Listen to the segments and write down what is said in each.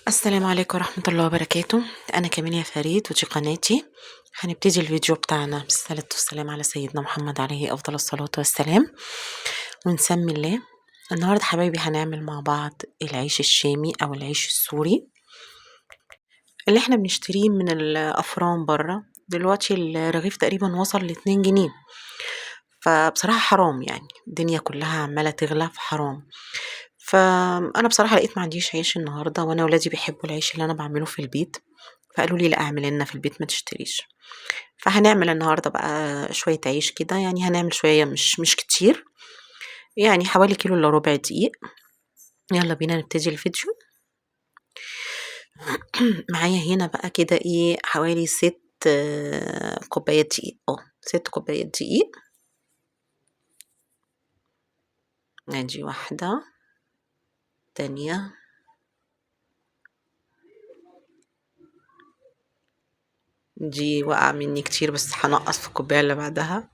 السلام عليكم ورحمة الله وبركاته. أنا كاميليا فريد ودي قناتي. هنبتدي الفيديو بتاعنا بالصلاة والسلام على سيدنا محمد عليه أفضل الصلاة والسلام، ونسمي الله. النهاردة حبايبي هنعمل مع بعض العيش الشامي أو العيش السوري اللي احنا بنشتريه من الأفران برا. دلوقتي الرغيف تقريبا وصل ل2 جنيه، فبصراحة حرام، يعني الدنيا كلها عمالة تغلى فحرام. فأنا بصراحة لقيت ما عنديش عيش النهاردة، وأنا ولادي بيحبوا العيش اللي أنا بعمله في البيت، فقالوا لي لا اعمل لنا في البيت ما تشتريش. فهنعمل النهاردة بقى شوية عيش كده، يعني هنعمل شوية مش كتير، يعني حوالي كيلو إلا ربع دقيق. يلا بينا نبتدي الفيديو. معايا هنا بقى كده ايه حوالي 6 كوبايات دقيق، 6 كوبايات دقيق. ادي واحدة، تانية، دي وقع مني كتير بس هنقص في الكوباية اللي بعدها.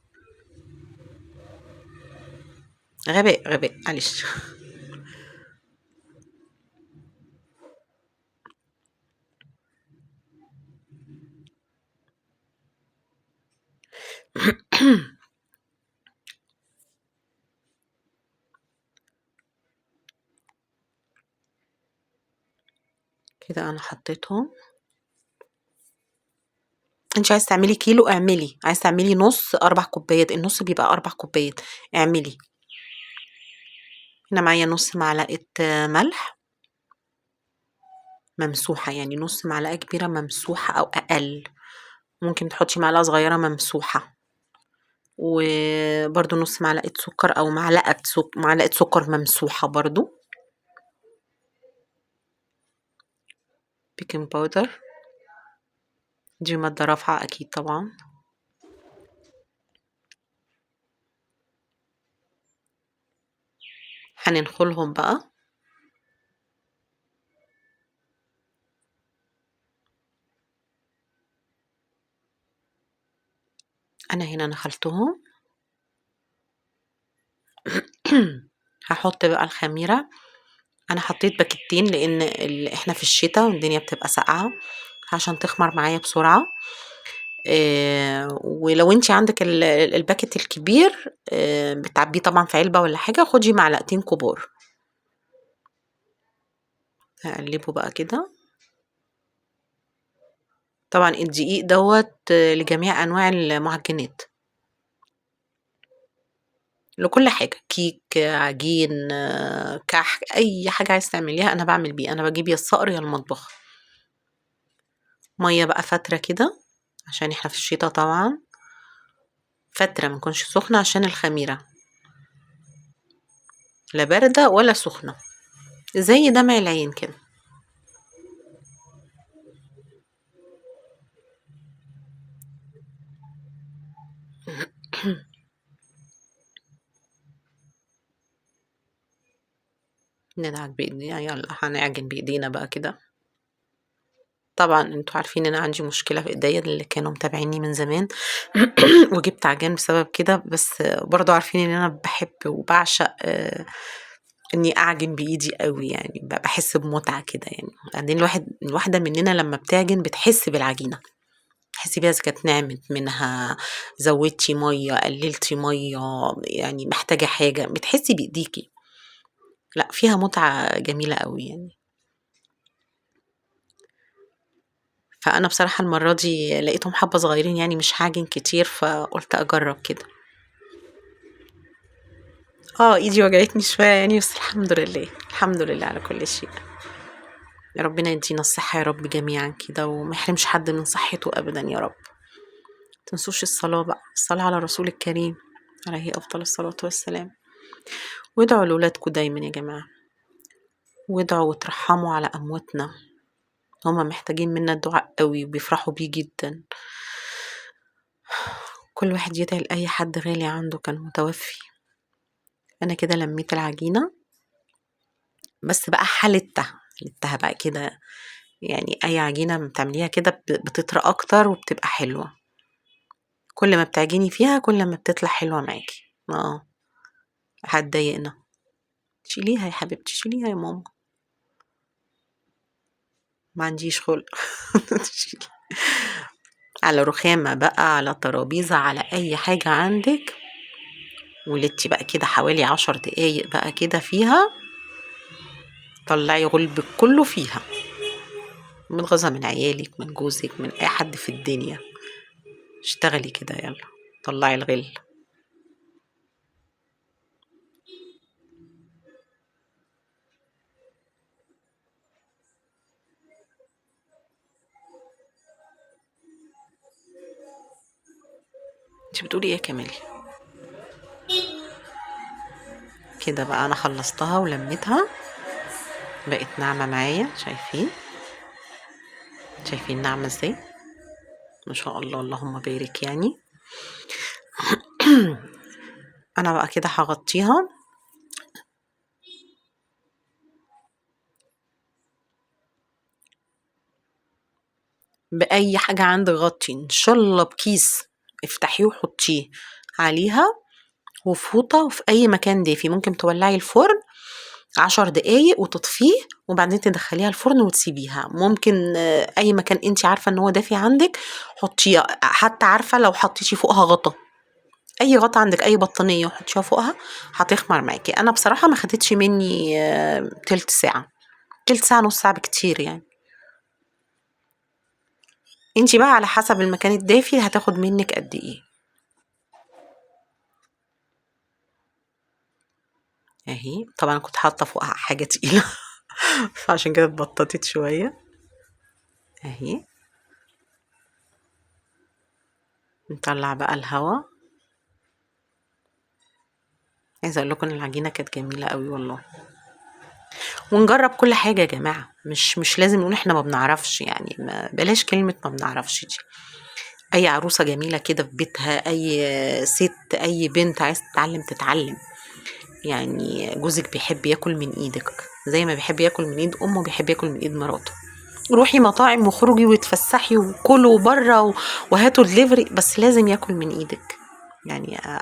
غباء غباء معلش. كده انا حطيتهم. انت عايز تعملي كيلو اعملي، عايز تعملي نص 4 كوبايات، النص بيبقى 4 كوبايات اعملي. هنا معايا نص معلقة ملح ممسوحة، يعني نص معلقة كبيرة ممسوحة او اقل، ممكن تحطي معلقة صغيرة ممسوحة، وبرده نص معلقة سكر او معلقة سكر ممسوحة برده، baking powder دي مادة رافعة اكيد طبعا. هننخلهم بقى. انا هنا نخلتهم. هحط بقى الخميرة. انا حطيت باكتين لان احنا في الشتاء والدنيا بتبقى ساقعة عشان تخمر معايا بسرعة. ولو انتي عندك ال packet الكبير، بتعبيه طبعا في علبة ولا حاجة، خدي معلقتين كبار. هقلبه بقى كده. طبعا الدقيق دوت لجميع انواع المعجنات، لكل حاجة، كيك، عجين، كحك، اي حاجة عايز تعمليها انا بعمل بيه. انا بجيب يا الصقر يا المطبخ. مية بقى فترة كده عشان احنا في الشتاء طبعا، فترة ما نكونش سخنة عشان الخميرة، لا باردة ولا سخنة، زي دمع العين كده. ندعك بايدينا، يلا هنعجن بايدينا بقى كده. طبعا انتوا عارفين ان انا عندي مشكلة في ايديا، اللي كانوا متابعيني من زمان وجبت عجان بسبب كده، بس برضو عارفين ان انا بحب وبعشق اني اعجن بايدي قوي، يعني بحس بمتعه كده. يعني بعدين الواحدة مننا لما بتعجن بتحس بالعجينه، تحسي بيها اذا كانت نعمت منها، زودتي مية، قللتي مية، يعني محتاجه حاجة، بتحسي بايديكي. لا فيها متعه جميلة قوي يعني. فأنا بصراحة المرة دي لقيتهم حبة صغيرين، يعني مش هعجن كتير، فقلت أجرب كده. ايدي وجعتني شوية يعني، بس الحمد لله، الحمد لله على كل شيء. يا ربنا يدينا الصحة يا رب جميعا كده، وما يحرمش حد من صحته أبدا يا رب. متنسوش الصلاة بقى، الصلاة على رسول الكريم عليه أفضل الصلاة والسلام. وادعوا لولادكم دايما يا جماعة، وادعوا وترحموا على أمواتنا، هما محتاجين منا الدعاء قوي وبيفرحوا بيه جدا. كل واحد يدعي لأي حد غالي عنده كان متوفي. أنا كده لميت العجينة، بس بقى حلتها بقى كده، يعني أي عجينة بتعمليها كده بتطرى أكتر وبتبقى حلوة. كل ما بتعجني فيها كل ما بتطلع حلوة معاكي. هتضايقنا. شيليها يا حبيبتي، شيليها يا ماما. ما عنديش خلق. على رخامة بقى، على ترابيزة، على أي حاجة عندك. ولدتي بقى كده حوالي 10 دقايق بقى كده فيها، طلعي غلبك كله فيها، متغاظة من عيالك، من جوزك، من أي حد في الدنيا. اشتغلي كده، يلا طلعي الغل. انت بتقولي ايه يا كمال؟ كده بقى انا خلصتها ولميتها، بقت ناعمة معايا. شايفين ناعمة ازاي؟ ما شاء الله، اللهم بارك. انا بقى كده هغطيها. بأي حاجة عندك غطي، ان شاء الله بكيس افتحيه وحطيه عليها، وفوطة، وفي أي مكان دافي. ممكن تولعي الفرن 10 دقايق وتطفيه، وبعدين تدخليها الفرن وتسيبيها. ممكن، أي مكان انت عارفة ان هو دافي عندك حطيها، حتى عارفة لو حطيتي فوقها غطا، أي غطا عندك، أي بطانية وحطيها فوقها هتخمر معاكي. أنا بصراحة ما خدتش مني، تلت ساعة، تلت ساعة نص ساعة بكتير. انتي بقى على حسب المكان الدافي هتاخد منك قد ايه. اهي طبعا كنت حاطه فوقها حاجه تقيله فعشان كده اتبططت شويه. اهي نطلع بقى الهوا. عايزه اقول لكم ان العجينه كانت جميله قوي والله. ونجرب كل حاجه يا جماعه، مش لازم نقول احنا ما بنعرفش، ما بلاش كلمه ما بنعرفش دي. اي عروسه جميله كده في بيتها، اي ست، اي بنت عايزه تتعلم تتعلم. جوزك بيحب ياكل من ايدك زي ما بيحب ياكل من ايد امه، بيحب ياكل من ايد مراته. روحي مطاعم وخرجي وتفسحي وكلوا بره وهاتوا دليفري، بس لازم ياكل من ايدك.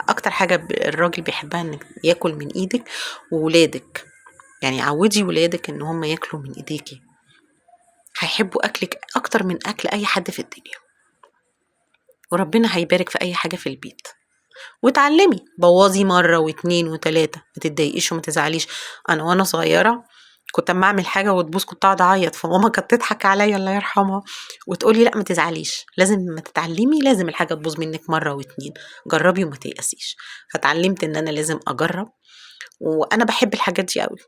اكتر حاجه الراجل بيحبها انك ياكل من ايدك. وولادك، عودي ولادك ان هم ياكلوا من ايديكي، هيحبوا اكلك اكتر من اكل اي حد في الدنيا، وربنا هيبارك في اي حاجه في البيت. وتعلمي، بوظي مره واتنين وتلاته، ما تتضايقيش وما تزعليش. انا وانا صغيره كنت اما اعمل حاجه وتبوظ كنت اقعد اعيط، فماما كانت تضحك عليا الله يرحمها وتقولي لا ما تزعليش، لازم ما تتعلمي، لازم الحاجه تبوظ منك مره واتنين، جربي وما تيأسيش. فتعلمت ان انا لازم اجرب، وانا بحب الحاجات دي قوي.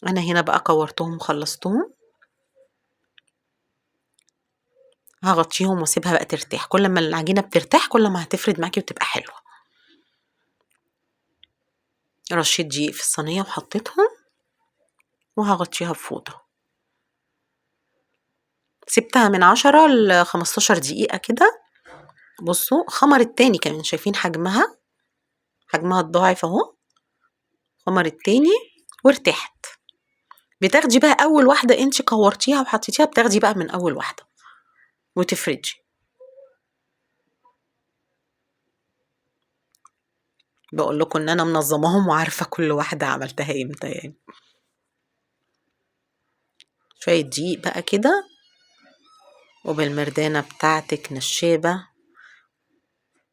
انا هنا بقى كورتهم وخلصتهم، هغطيهم واسيبها بقى ترتاح. كل ما العجينه بترتاح كل ما هتفرد معاكي وتبقى حلوه. رشيت دقيق في الصينيه وحطيتهم، وهغطيها بفوطه. سبتها من 10 ل 15 دقيقه كده. بصوا خمرت تاني كمان، شايفين حجمها؟ حجمها اتضاعف اهو، خمرت تاني وارتاحت. بتاخدي بقى اول واحده انت كورتيها وحطيتيها، بتاخدي بقى من اول واحده وتفردي. بقول لكم ان انا منظماهم وعارفه كل واحده عملتها امتى. شويه دقيق بقى كده، وبالمردانه بتاعتك نشابه،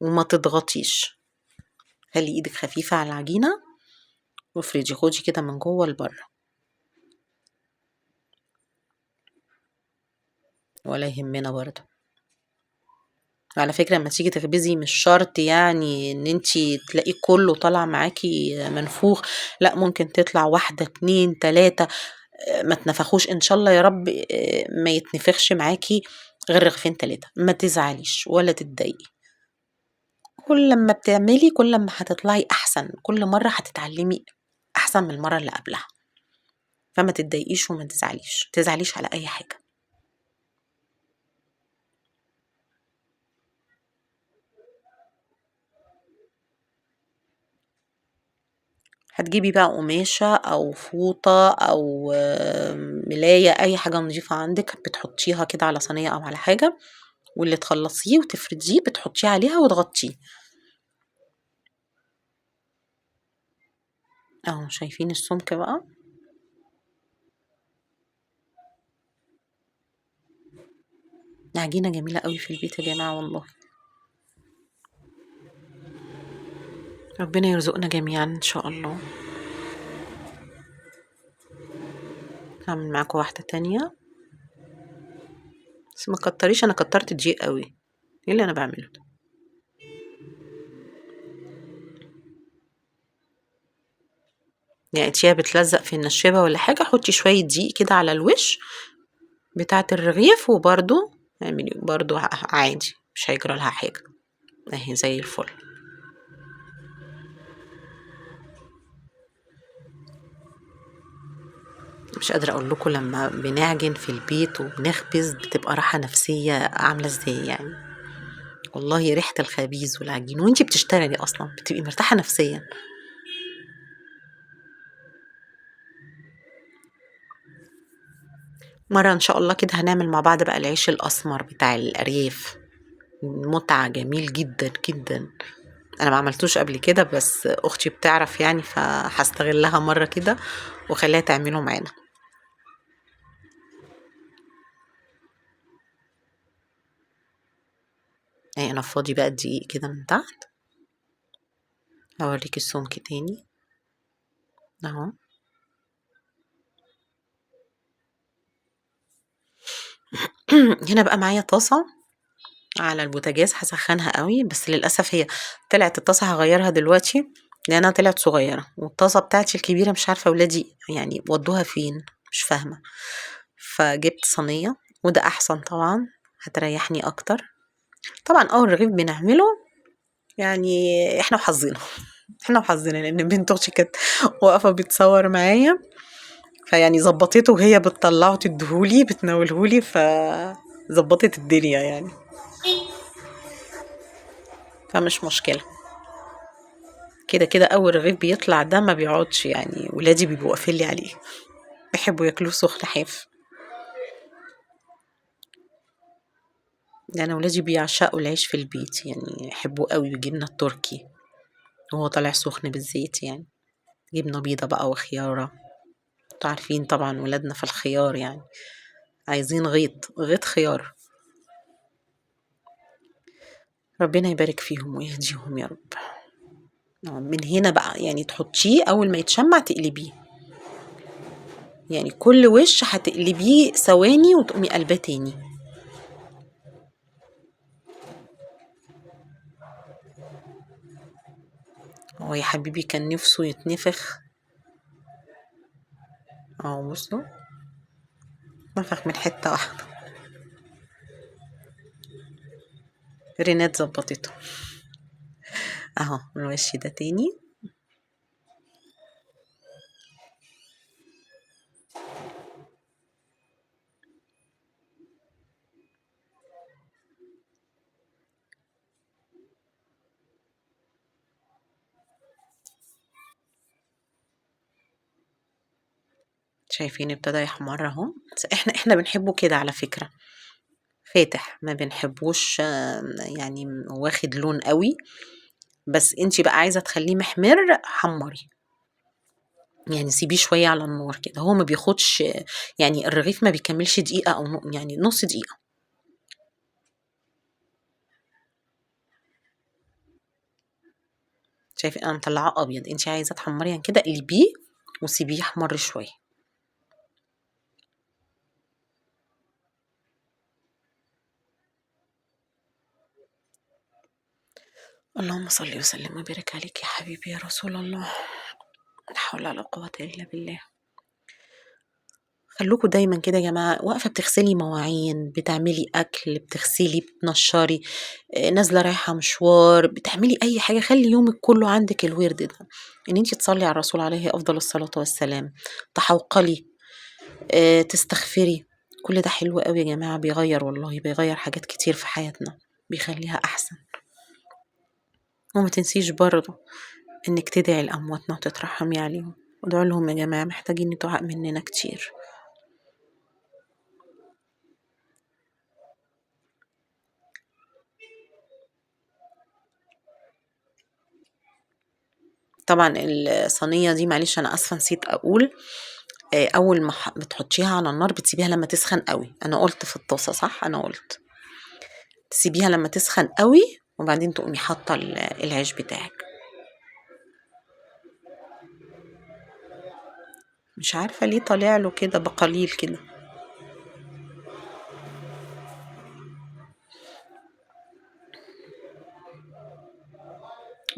وما تضغطيش، خلي ايدك خفيفه على العجينه وافردي. خدي كده من جوه لبره، ولا يهمنا برضه. على فكرة لما تيجي تخبزي مش شرط ان انتي تلاقي كله طالع معاكي منفوخ، لا ممكن تطلع 1 2 3 ما تنفخوش ان شاء الله يا رب، ما يتنفخش معاكي غير رغيفين 3. ما تزعليش ولا تتضايقي، كل ما بتعملي كل ما هتطلعي احسن، كل مرة هتتعلمي احسن من المرة اللي قبلها. فما تتضايقيش وما تزعليش، ما تزعليش على اي حاجة. هتجيبي بقى قماشة أو فوطة أو ملاية، أي حاجة نظيفة عندك بتحطيها كده على صينية أو على حاجة، واللي تخلصيه وتفرديه بتحطيه عليها وتغطيه. أهو شايفين السمك بقى؟ العجينة جميلة قوي في البيت يا جماعة والله، ربنا يرزقنا جميعا ان شاء الله. هعمل معاكم واحدة تانية، بس ما كتريش، انا كترت دقيق قوي. ايه اللي انا بعمله ده؟ يعني تيها بتلزق في النشابة ولا حاجة، حطي شوية دقيق كده على الوش بتاعة الرغيف، وبرده اعملي برده عادي، مش هيجرى لها حاجة، اهي زي الفل. مش قادرة اقول لكم لما بنعجن في البيت وبنخبز بتبقى راحة نفسية عاملة ازاي يعني، والله ريحة الخبيز والعجين وانتي بتشتغلي اصلا بتبقي مرتاحة نفسيا. مرة ان شاء الله كده هنعمل مع بعض بقى العيش الاسمر بتاع الارياف، متعة جميل جدا جدا. انا ما عملتوش قبل كده بس اختي بتعرف يعني، فهستغلها مرة كده وخليها تعمله معانا. اهي انا فاضي بقى الدقيق كده من تحت، هوريك السمك تاني اهو. هنا بقى معايا طاسة على البوتاجاز هسخنها قوي، بس للأسف هي طلعت الطاسة هغيرها دلوقتي لأنها طلعت صغيرة، والطاسة بتاعتي الكبيرة مش عارفة ولادي يعني ودوها فين، مش فاهمة. فجبت صينية وده أحسن طبعا، هتريحني أكتر. طبعا أول رغيف بنعمله يعني احنا وحظنا احنا وحظنا، لأن بنت أختي كانت واقفة بتصور معايا، فيعني ظبطته وهي بتطلعه تديهولي بتناولهولي، فظبطت الدنيا يعني، فمش مشكلة. كده كده أول رغيف بيطلع ده ما بيقعدش يعني، ولادي بيبقوا واقفين لي عليه، بيحبوا ياكلوه سخن حاف. أنا ولادي بيعشقوا العيش في البيت يعني، يحبوه قوي بالجبنة التركي وهو طالع سخن بالزيت يعني، جبنة بيضة بقى وخيارة. انتوا عارفين طبعا ولادنا في الخيار يعني، عايزين غيط غيط خيار. ربنا يبارك فيهم ويهديهم يا رب. من هنا بقى يعني تحطيه أول ما يتشمع تقلبيه، يعني كل وش هتقلبيه ثواني وتقومي قلباه تاني. هو يا حبيبي كان نفسه يتنفخ اهو، بصوا نفخ من حتة واحدة. رينات ظبطته اهو الوش ده تاني. شايفين ابتدى يحمر اهو. بس احنا بنحبه كده على فكرة فاتح، ما بنحبوش يعني واخد لون قوي، بس انتي بقى عايزة تخليه محمر حمري يعني، سيبيه شوية على النار كده. هو ما بياخدش يعني، الرغيف ما بيكملش دقيقة او يعني نص دقيقة. شايفين انا مطلعاه ابيض، انتي عايزة تحمري يعني كده قلبية وسيبيه يحمر شوية. اللهم صل وسلم وبارك عليك يا حبيبي يا رسول الله. لا حول ولا قوة إلا بالله. خلوكوا دايما كده يا جماعة، واقفة بتغسلي مواعين، بتعملي أكل، بتغسلي، بتنشري، نازلة رايحة مشوار، بتعملي أي حاجة، خلي يومك كله عندك الورد ده، إن انتي تصلي على الرسول عليه أفضل الصلاة والسلام، تحوقلي، تستغفري. كل ده حلو قوي يا جماعة، بيغير والله، بيغير حاجات كتير في حياتنا، بيخليها أحسن. وما تنسيش برضو إنك تدعي لأمواتنا وتترحمي عليهم، ادعوا لهم يا جماعة، محتاجين دعاء مننا كتير. طبعا الصينية دي معلش أنا آسفة نسيت أقول، أول ما بتحطيها على النار بتسيبيها لما تسخن قوي. أنا قلت في الطاسة صح؟ أنا قلت تسيبيها لما تسخن قوي وبعدين تقومي حاطه العيش بتاعك. مش عارفه ليه طالع له كده بقليل كده.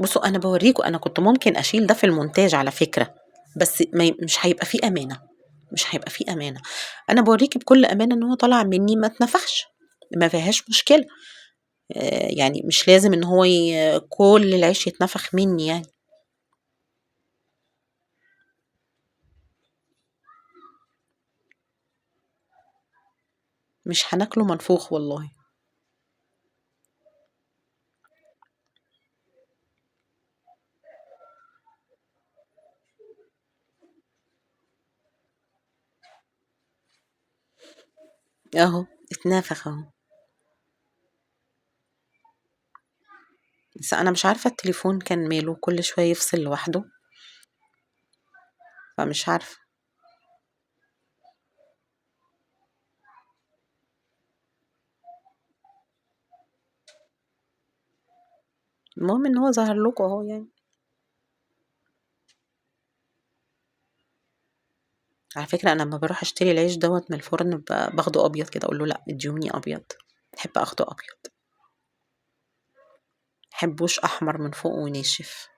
بصوا انا بوريكم، انا كنت ممكن اشيل ده في المونتاج على فكرة، بس مش هيبقى فيه امانه، مش هيبقى فيه امانه. انا بوريكي بكل امانه ان هو طالع مني ما اتنفخش، ما فيهاش مشكلة. يعني مش لازم ان هو كل العيش يتنفخ مني يعني. مش هناكله منفوخ والله. اهو اتنفخ اهو. بس انا مش عارفه التليفون كان ماله، كل شوية يفصل لوحده، فمش عارفه. المهم ان هو ظهر لكم اهو يعني. على فكرة انا لما بروح اشتري العيش دوت من الفرن باخده ابيض كده، اقول له لا اديوني ابيض، احب اخده ابيض، محبوش احمر من فوق وناشف.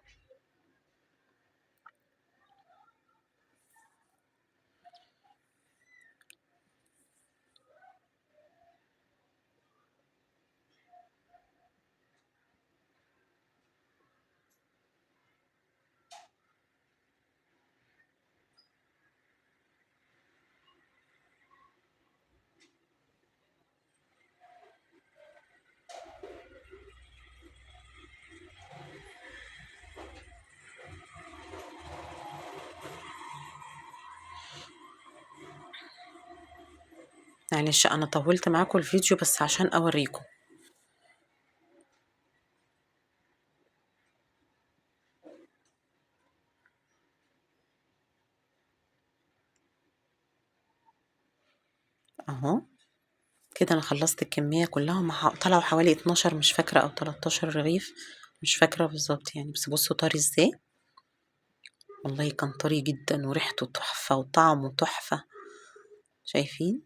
معلش انا طولت معاكم الفيديو بس عشان اوريكم. اهو كده انا خلصت الكمية كلها، طلعوا حوالي 12 مش فاكرة، او 13 رغيف مش فاكرة بالظبط يعني. بس بصوا طري ازاي، والله كان طري جدا وريحته تحفة وطعمه تحفة. شايفين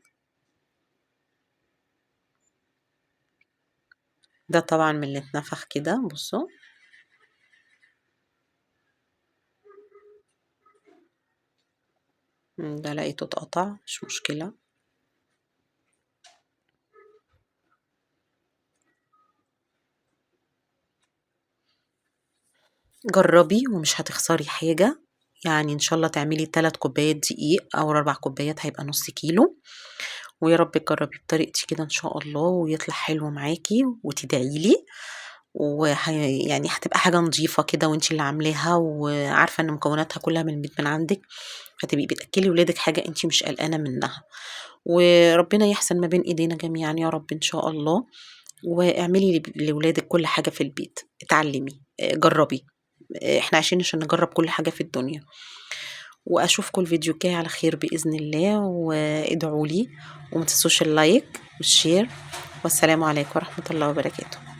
ده طبعا من اللي اتنفخ كده. بصوا ده لقيته اتقطع، مش مشكلة. جربي ومش هتخسري حاجة يعني. ان شاء الله تعملي 3 كوبايات دقيق او 4 كوبايات، هيبقى نص كيلو. ويا رب تجربي بطريقتي كده ان شاء الله ويطلع حلو معاكي وتدعيلي، يعني هتبقى حاجة نظيفة كده وانتي اللي عاملاها، وعارفة ان مكوناتها كلها من البيت من عندك، هتبقي بتأكلي ولادك حاجة انتي مش قلقانة منها. وربنا يحسن ما بين ايدينا جميعا يا رب ان شاء الله. واعملي لولادك كل حاجة في البيت، اتعلمي، جربي، احنا عايشين عشان نجرب كل حاجة في الدنيا. واشوفكم الفيديو الجاي على خير بإذن الله، وادعوا لي، وما تنسوش ال like وال share. والسلام عليكم ورحمة الله وبركاته.